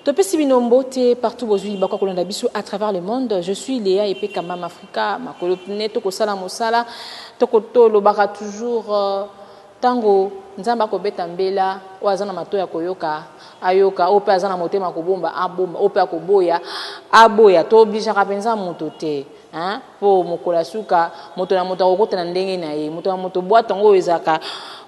Topesi bino mbote partout bozwi libaku ya kolanda biso à travers le monde. Je suis Léa Epeka Mama Africa, makolo pne tokosala mosala, toko tolobaka toujours tango Nzambe akobeta mbela, oyo aza na matoyi ya koyoka ayoka, oyo pe aza na motema ya kobomba abomba, oyo pe akoboya aboya. To obligeaka penza moto te hein, po mokolo ya suka moto na moto akokota na ndenge na ye, moto na moto boite yango oyo ezalaka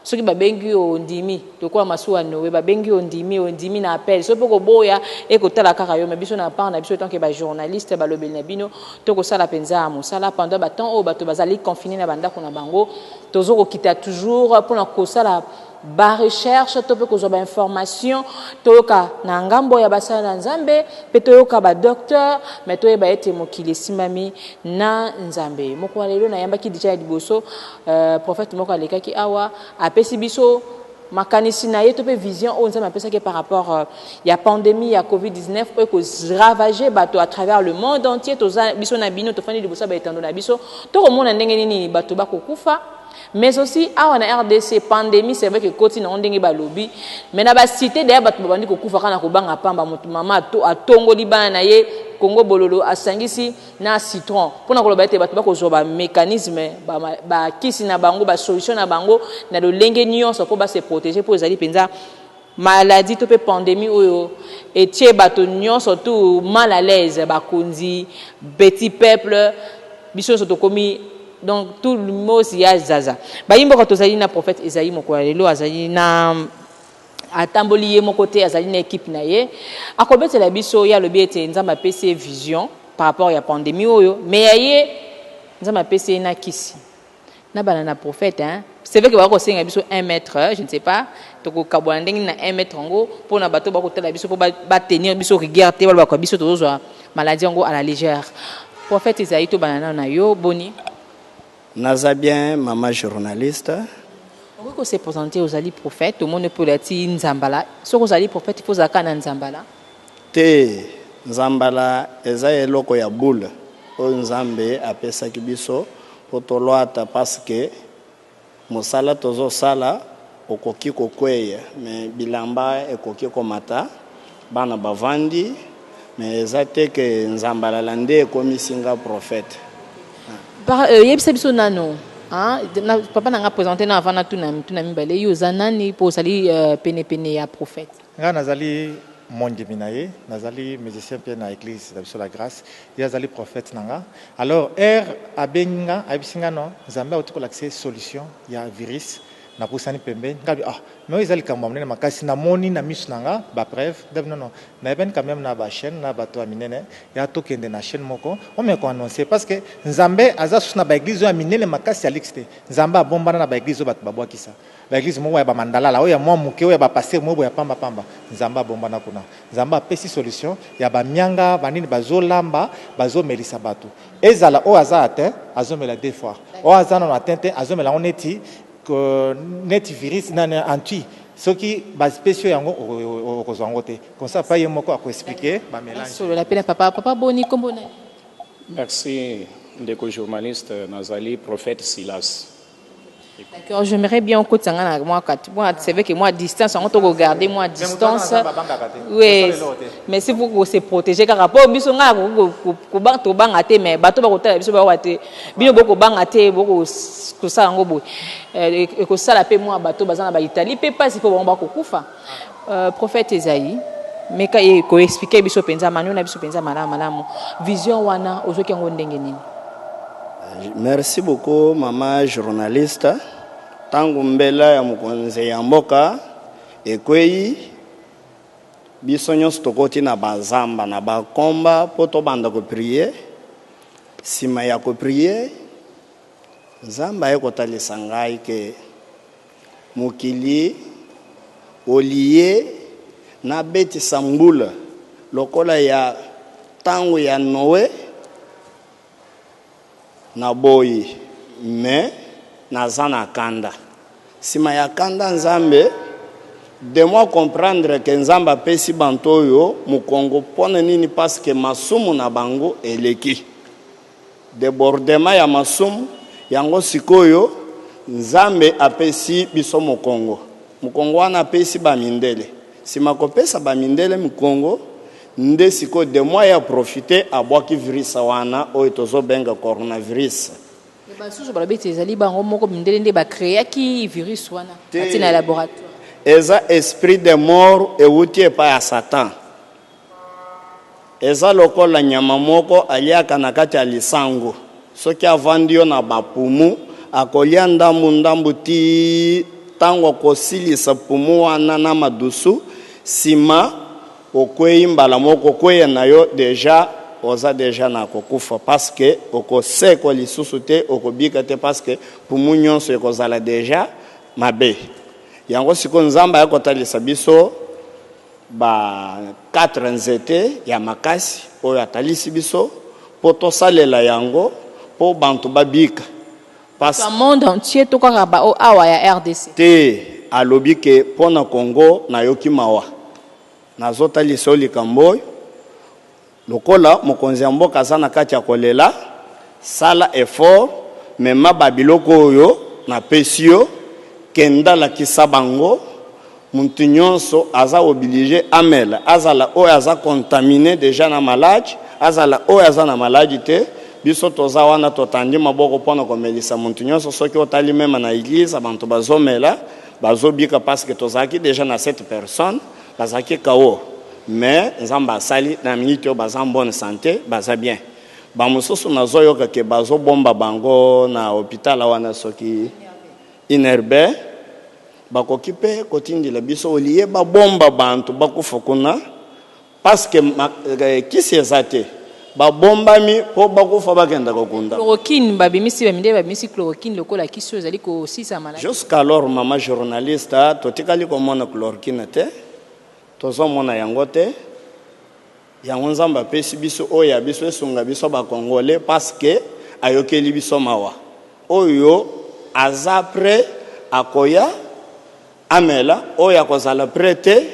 soki babengi yo ondimi, lokola masuwa Noe, babengi yo ondimi, ondimi na appel, soki pe okoboya ekotala kaka yo, mais biso na part na biso tant que ba journaliste balobeli na bino tokosala penza mosala pendant ba temps oyo bato bazali confine na ba ndako na bango. Tozo kokita toujours pona kosala ba recherche to pe kozwa ba information, toyoka na ngambo ya basali na Nzambe pe toyoka ba docteur, mais toyeba ete mokili esimbami na Nzambe. Mokolo ya lelo nayambaki dejà ya liboso prophète moko alekaki awa apesi biso makanisi na ye to pe vision oyo Nzambe apesaki ye par rapport ya pandemie ya covid 19 oyo eko ravager bato à travers le monde entier. Toza biso na bino tofandi liboso ya ba etando na biso, tokomona ndenge nini bato bakokufa, mais aussi awa na RDC pandemie c'est vrai que ekoti nango ndenge balobi, mais na ba cité d'ailleurs bato babandi kokufa kaka na kobanga pamba. Moto mama atongoli bana na ye Congo bololo asangisi na citron pona koloba ete bato bakozwa ba mecanisme, ba kisi na bango, ba solution na bango na lolenge nyonso po ba se proteger, po ezali penza maladie to pe pandemie oyo etie bato nyonso tout mal à l'aise, bakonzi, petit peuple, biso nyonso tokomi donc tout le monde ya zaza. Bayi mboka, tozali na prophète Esaïe mokolo ya lelo, azali na atamboli ye moko te, azali na equipe na ye, akobetela biso. Ye alobi ete Nzambe apesi ye vision par rapport ya pandemie oyo, mais ya ye Nzambe apesi ye na kisi na bana na prophète hein. C'est vrai que bako senga biso 1 mètre, je ne sais pas tokokabwana ndenge na 1 mètre yango mpona bato bakotala biso mpo batenir biso rigueur te, balobaka biso tozozwa maladie yango à la légère. Prophète Esaïe, tobana nano na yo, boni? Naza bien, mama journaliste. Okoki ko se presenter, ozali prophète, tomoni mpe olati nzambala. Soki ozali prophète, il faut ozalaka na nzambala? Te, nzambala eza eloko ya boule oyo Nzambe apesaki biso po tolwata, parce que mosala tozosala okoki kokweya mais bilamba ekoki komata, bana bavandi, mais eza te que nzambalala nde ekomisi nga prophète. Yebisa biso nano hein, papa na nga presente na avant natuna mituna mibale, yo oza nani po ozali pene pene ya prophète? Nga nazali mondimi na ye, nazali musicien mpe na eglise na biso la Grâce. Ye azali prophète na nga. Alors heure abengi nga, ayebisi nga non, Nzambe awuti kolakisa ye solution ya virus. Napusani pembeni, nga bi ah mais oyo eza likambo ya monene makasi, namoni na misu na nga ba preuve. Nga bi non non, nayebani quand meme na ba chaine na bato ya minene, ya tokende na chaine moko omeka ko annoncer, parce que Nzambe aza susu na ba eglise oyo ya minene makasi ya luxe te. Nzambe abombana na ba eglise oyo bato babwakisa. Ba eglise moko ya ba mandalala, oyo ya mwa muke, oyo ya ba pasteur moko boye ya pamba pamba, Nzambe abombana kuna. Nzambe apesi solution ya ba mianga, ba nini bazo lamba, bazo melisa batu. Ezala oyo aza atteint, azo mela deux fois. Oyo aza nanu atteint te, azo mela yango neti neti virus nani anti. Soki ba pesi yo yango okozwa yango te. Comme ça pa ye moko ako expliquer ba melange. Solola pe na papa. Papa boni kombo nani? Merci ndeko journaliste, nazali prophète Silas. D'accord, j'aimerais bien okotisa nga na mwa kati. Moi, c'est vrai que moi distance, on to garder moi distance. Oui. Mais si vous se protéger kaka po biso nga ko ko banga to banga te mais bato ba kotala biso ba wa te. Bino boko banga te boko kosala ngo boye. Ekosala pe mwa bato baza na ba Italie pe pasi po bango bakokufa. Prophète Esaïe, meka ye ko expliquer biso penza mano na biso penza malamu malamu. Vision wana ozoki yango ndenge nini? Merci beaucoup mama journaliste. Tango mbela ya mokonzi ya mboka ekweyi, biso nyonso tokoti na bazamba na bakomba mpo tobanda ko prier. Sima ya ko prier, Nzambe aye kotalisa ngai ke mokili olie nabetisa mbula lokola ya tango ya Noe, naboyi mais naza na kanda. Sima ya kanda Nzambe de moi comprendre que Nzambe apesi banto oyo mokongo pona nini? Parce que masumu na bango eleki. Debordement ya masumu yango sikoyo Nzambe apesi biso mokongo. Mokongo wana apesi ba mindele. Sima kopesa ba mindele mikongo, Nde sikoyo demon aye aprofite abwaki virus wana oyo tozobenga coronavirus. Mais basusu balobi ete ezali bango moko mindele nde ba creaki virus wana batie na laboratoire. Eza esprit de mort ewuti epai ya Satan. Eza lokola nyama moko aliaka na kati ya lisangu. Soki avandi yo na ba pumu, akolia ndambu ndambu tii tango akosilisa pumu wana na madusu, sima okweyi mbala moko, kokweya na yo dejà oza dejà na kokufa parce que okosekwa lisusu te, okobika te parce que pumu nyonso ekozala dejà mabe. Yango sikoyo Nzambe aya kotalisa biso ba 4 nzete ya makasi oyo atalisi biso po tosalela yango po bantu babika. Pas. Ba monde entier to kaka ba oyo awa ya rdc? Te alobi ke po na Congo nayoki mawa. Nazotalisa yo likambo oyo lokola mokonzi ya mboka aza na kati ya kolela, sala effort mema ba biloko oyo napesi yo kenda lakisa bango mutu nyonso aza oblige amela, azala oyo aza contamine dejà na malade, azala oyo aza na malade te, biso toza wana totandi maboko pona komelisa mutu nyonso, soki otali meme na eglise bantu bazomela bazobika parce que tozalaki dejà na 7 personnes bazalaki KO mais Nzambe asali na minute oyo baza en bonne sante baza bien, ba mosusu nazoyoka ke bazobomba bango na hopital wana soki INRB bakoki pe kotindela biso olie babomba bantu bakufa kuna parce que kisi eza te babombami po bakufa bakenda kokunda. Chloroquine babimisi ba mindele babimisi chloroquine lokola kisi oyo ezali kosilisa maladi. Jusqu'alors maman journaliste totikali komona chloroquine te tozomona yango te yango Nzambe apesi biso oyo ya biso esunga biso ba congolais parce que ayokeli biso mawa oyo aza près akoya amela oyo akozala près te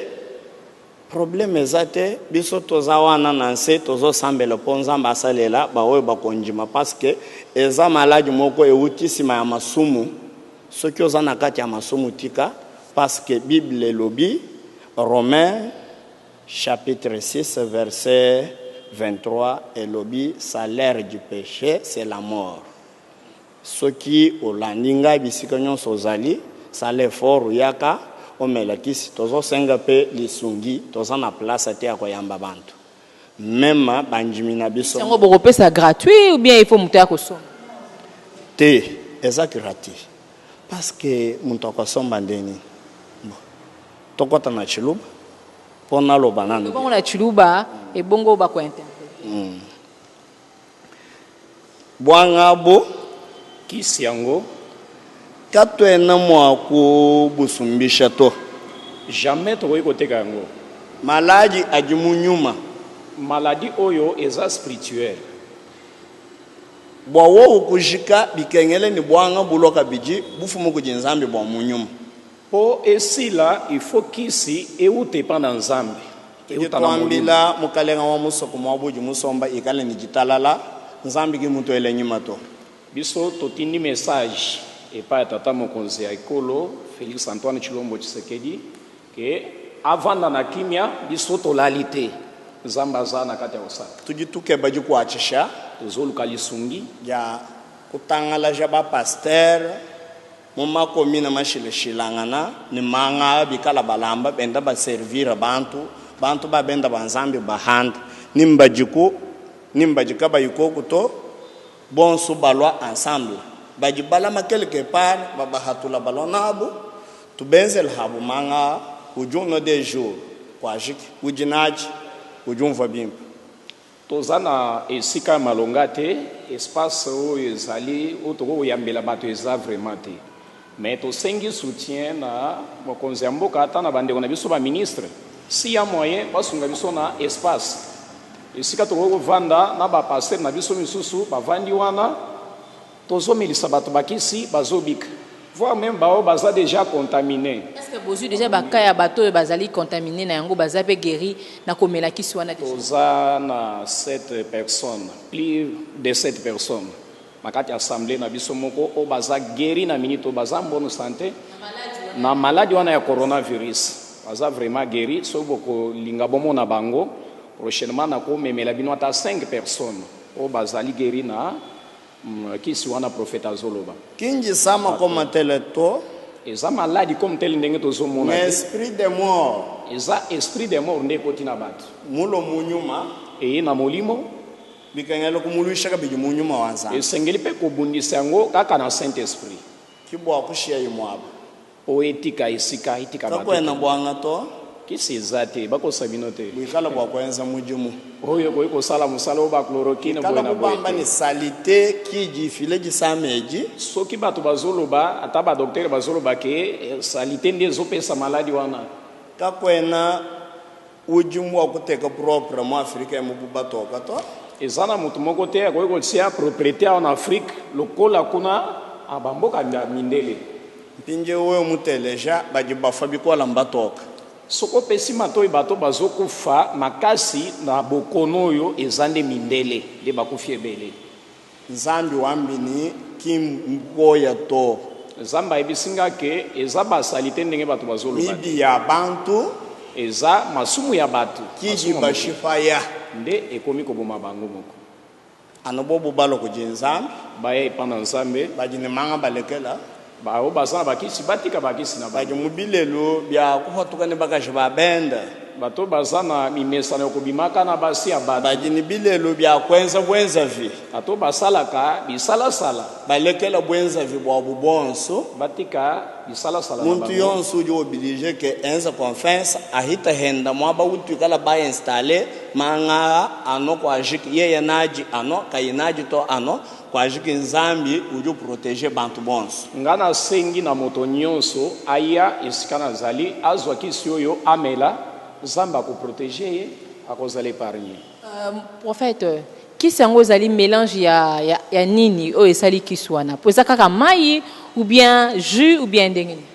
Problème eza te, biso toza wana na nse tozo sambela po Nzambe asalela ba oyo bakondima parce que eza maladi moko ewuti sima ya masumu, soki oza na kati ya masumu tika parce que bible elobi Romains chapitre 6 verset 23 elobi salaire du peche c'est la mort. Soki olandi ngai bisika nyonso ozali, sala effort yaka omela kisi. Tozo senga pe lisungi, toza na place te ya koyamba bantu. Meme bandimi na biso. Kisi yango bokopesa gratuit ou bien il faut moto aya kosomba? Te, eza gratuit. Parce que moto akosomba nde nini? Bon, tokota na tshiluba po naloba nanu. Loba ngo na tshiluba ebongo bako interpreter. Bwanga bo. Kisi yango. Katuena mua kubusumbisha to. Jamais tokoki koteka yango. Maladi adi mu nyuma. Maladie oyo eza sprituel. Bua wowu kujika, bikengele ne buanga buloka bidi bufuma kudi Nzambi bua mu nyuma. Po esila il faut kisi ewuta epa na Nzambe. Tudi Ewuta na molimo. tuambila mukalenga wa musoko muabu udi musomba ikale ne ditalala, Nzambi ki mutuele nyima to. Biso totindi message epai ya tata mokonzi ya ekolo Felix Antoine Tshilombo Tshisekedi ke avanda na kimia, biso tolali te, Nzambe aza na kati ya kosala. Tudi tukeba dikuatshisha. Tozoluka lisungi. Dia kutangalaja ba pasteur Mu makomina mashilashilangana ne manga a bikala balamba benda baservira bantu, bantu ba benda ba Nzambi bahanda, ni mbadiku ni mbadi kabayi koku to, bonsu balua ensemble, badi balama quelque part babahatula balua nabu, tubenzela habu manga a, udi unua des jours kuajiki, udi nadi udi umvua bimpe. Toza na esika ya malonga te, espace oyo ezali oyo tokoki koyambela bato eza vraiment te. Mais tosengi soutien na mokonzi ya mboka ata na bandeko na biso ba ministres, s'il ya moyen basunga biso na espace esika tokoki kovanda na ba pasteurs na biso misusu bavandi wana. Tozomelisa bato bakisi bazobika voir meme baoyo baza dejà contamine. Est ce que bozui dejà ba cas ya bato oyo bazali contamine na yango baza pe gueri na komela kisi wana dejà? Toza na 7 personnes, plus de 7 personnes na kati ya assemblee na biso moko oyo baza gueri na minute oyo baza en bonne sante na maladi wana ya coronavirus baza vraiment gueri. Soki bokolinga bomona bango. Prochainement nakomemela bino ata 5 personnes oyo bazali gueri na kisi wana prophète azoloba. Kinjisama koma tele to. Eza maladi comme tel ndenge tozomona Mais te. esprit de mort. Eza esprit de mort nde ekoti na bato. Mulo munyuma. Eye na molimo. Bikengela kumulwisha kabidi munyuma wa Nzambe. Esengeli mpe kobundisa yango kaka na Saint Esprit. Kibwa kushia imwabo. Po etika esika etika bato. Kakwena bwanga to. Kisi eza te, bakosa bino te. Bwikala bwa kwenza mudimu. Oyo ekoki kosala mosala oyo ba chloroquine boye Bikala na boye kubamba te. ni salite kiji file jisameji. Soki bato bazoloba, ata ba docteur bazoloba ke salite nde ezopesa maladi wana. Kakwena udi mua kuteka propre mu Afrika emu bu batoka to. Eza na moto moko te akoki kotia proprete awa na Afrique lokola kuna a ba mboka ya mindele. Mpindieu wewe muteleja badi bafua bikola mbatoka. Soki opesi matoyi bato bazokufa makasi na bokono oyo eza nde mindele nde bakufi ebele. Nzambi wambi ni ki mboya to. Nzambe ayebisi nga ke eza ba salite ndenge bato bazoloba te. Mibi ya bantu. Eza masumu ya bato. Kiji Masumu ya mokili. bashipaya. Nde ekomi koboma bango moko. Ano bobu baloko di Nzambi. Baya epa na Nzambe. Badi ne manga balekela. Ba oyo baza na bakisi batika bakisi na bango. Badi mu bilelu bia kuhatuka ne bakaji ba benda. Bato oyo baza na mimesano ya kobimaka na basi ya bato. Badi ne bilelu bia kuenza buenzavi. Bato oyo basalaka bisalasala. Balekela buenzavi buabu buonso. Batika bisalasala na Muntu bango. yonso udi oblige ke enza confensa ahita henda muaba utuikala ba installe manga ano kuajiki yeye nadi ano kayi nadi to ano kuajiki Nzambi udi uproteger bantu bonso. Nga nasengi na moto nyonso aya esika nazali azwa kisi oyo amela, Nzambe ako proteger ye, akozala epargne. Prophète, kisi yango ezali melange ya, ya, ya nini oyo esali kisi wana? Po eza kaka mayi ou bien jus ou bien ndenge nini?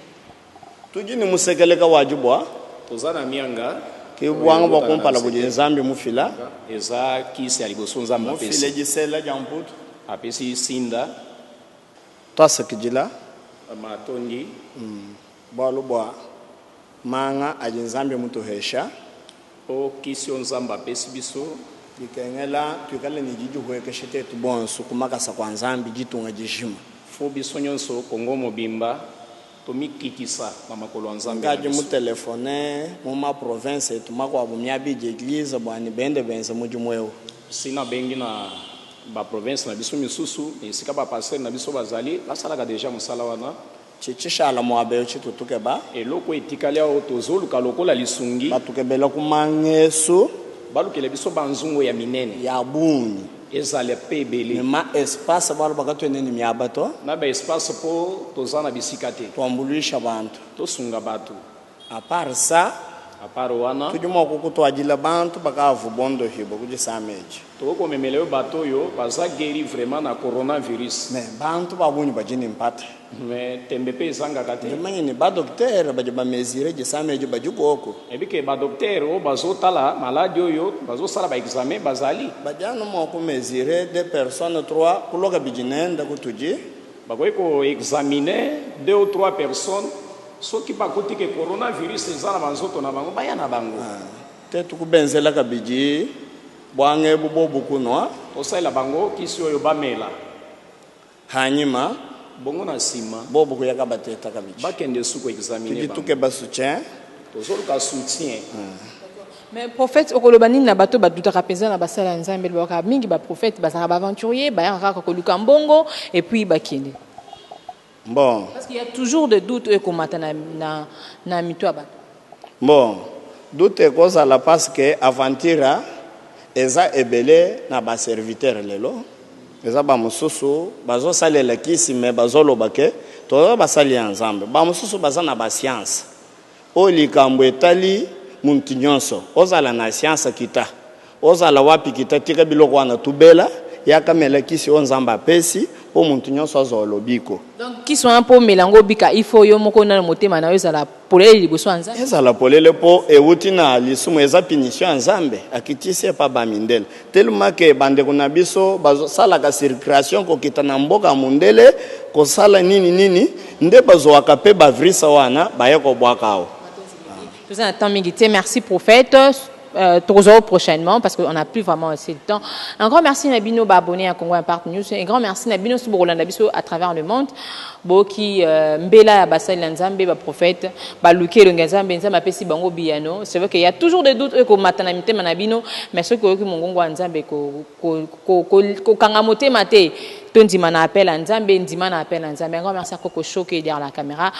Tudi ne musekeleka wa dibua. Toza na mianga Ke oyo buanga bua ebotaka na kumpala budi nzete. Nzambi mufila. Eza kisi ya liboso Nzambe Mufile apesi. disela dia mputu. Apesi sinda. Tuasakidila. Matondi. Bualu bua manga adi Nzambi mutuhesha. Po kisi oyo Nzambe apesi biso. Bikengela tuikale ne didihuekesha tetu bonso ku makasa kua Nzambi ditunga dijima. Fo biso nyonso Congo mobimba tomikitisa na makolo ya Nzambe na Nkadi biso. mutelefone mu ma province etu makuabu miabidi eglise bua ne bende benze mudimu eu. Si nabengi na ba province na biso misusu na esika ba pasteur na biso bazali basalaka dejà mosala wana. Tshitshishala muaba eu tshitutukeba. Eloko etikali awa oyo tozoluka lokola lisungi. Batukebela ku mangesu. Balukela biso ba nzungu ya minene. Ya bungi. Ezala pe ebele. Ne ma espace bualu bakatuena ne miaba to. Na ba espace po toza na bisika te. Tuambuluisha bantu. Tosunga batu. A part ça. A part wana. Tudi mua kukutuadila bantu bakavu bondohibua ku disama edi. Tokoki komemela yo bato oyo baza gueri vraiment na coronavirus. Mais bantu ba bungi badi ne mpata. Mais tembe pe ezangaka te. Ndimanye ne, ba docteur badi ba mesurer disama edi badi kuoku. Nayebi ke ba docteur oyo bazotala maladi oyo bazosala ba examen bazali. Badi anu mua ku mesurer deux personnes trois kuloka bidi nenda kutudi. Bakoki ko examiner deux ou trois personnes soki bakuti ke coronavirus eza na ba nzoto na bango baya na bango. Tetu kubenzela kabidi buanga ebu bobu kunua. Tosalela bango kisi oyo bamela. Hanyima. Bongo na sima. Bobu kuyaka bateta kabidi. Bakende su ko examiner Tudi bango. tukeba soutien. Tozoluka soutien. Mais prophète okoloba nini na bato badutaka mpenza na basala ya Nzambe lobaka mingi ba prophète bazalaka ba aventurier bayaka kaka koluka mbongo et puis bakende. Bon. Parce qu'il y a toujours des doutes oyo ekomata na, na, na mito ya bato. Bon, doute ekozala parce que aventure eza ebele na ba serviteurs lelo. Eza ba mosusu bazosalela kisi mais bazoloba ke toza basali ya Nzambe. Ba mosusu baza na ba science. Oyo likambo etali muntu nyonso. Ozala na science kita. Ozala wapi kita tika biloko wana tubela yaka mela kisi oyo Nzambe apesi po muntu nyonso azwa lobiko. Donc kisi wana po omela yango obika il faut yo moko nanu motema na yo ezala polele liboso ya Nzambe. Ezala polele po ewuti na lisumu eza punition ya Nzambe akitisi epa ba mindele tellement que ba ndeko na biso bazo salaka circulation kokita na mboka ya mundele kosala nini nini nde bazuaka pe ba virus wana baye kobwaka awa. Toza na temps mingi te merci prophète. Tokozwa prochainement parce qu'on n'a plus vraiment assez de temps. Un grand merci na bino baabonné à Congo Impact News. Un grand merci na bino soki bokolanda biso à travers le monde. Boki mbela ya basali na Nzambe, baprophète baluki elongi ya Nzambe, Nzambe apesi bango biyano. C'est vrai qu'il y a toujours des doutes ekomata na mitema na bino, mais soki oyoki mongongo ya Nzambe, kokanga motema te, tondima na appel ya Nzambe, ndima na appel ya Nzambe. Un grand merci à Koko Shoke derrière la caméra.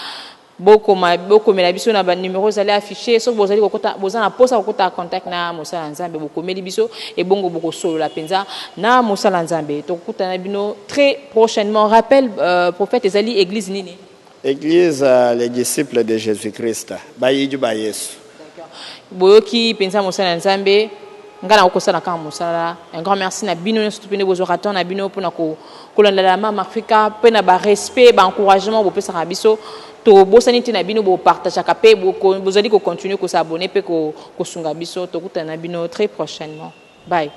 Bokoma, bokomela biso na banumero ezali affiché. Soki bozali kokota, boza na mposa kokota contact na mosala ya Nzambe, bokomeli biso, ebongo bokosolola mpenza na mosala ya Nzambe. Tokokutana bino très prochainement. Rappel, prophète, ezali église nini? Église Les Disciples de Jésus Christ, bayidi ba Yesu. Boyoki mpenza mosala ya Nzambe, ngai na kokosala kaka mosala. Un grand merci na bino nyonso mpe nde bozwaka temps na bino mpona kolandela Mama Afrika, mpe na barespect, baencouragement bopesaka biso. Tobosani te na bino, bopartageaka mpe bozali kocontinue kos'abonner mpe kosunga biso. Tokutana na bino très prochainement. Bye.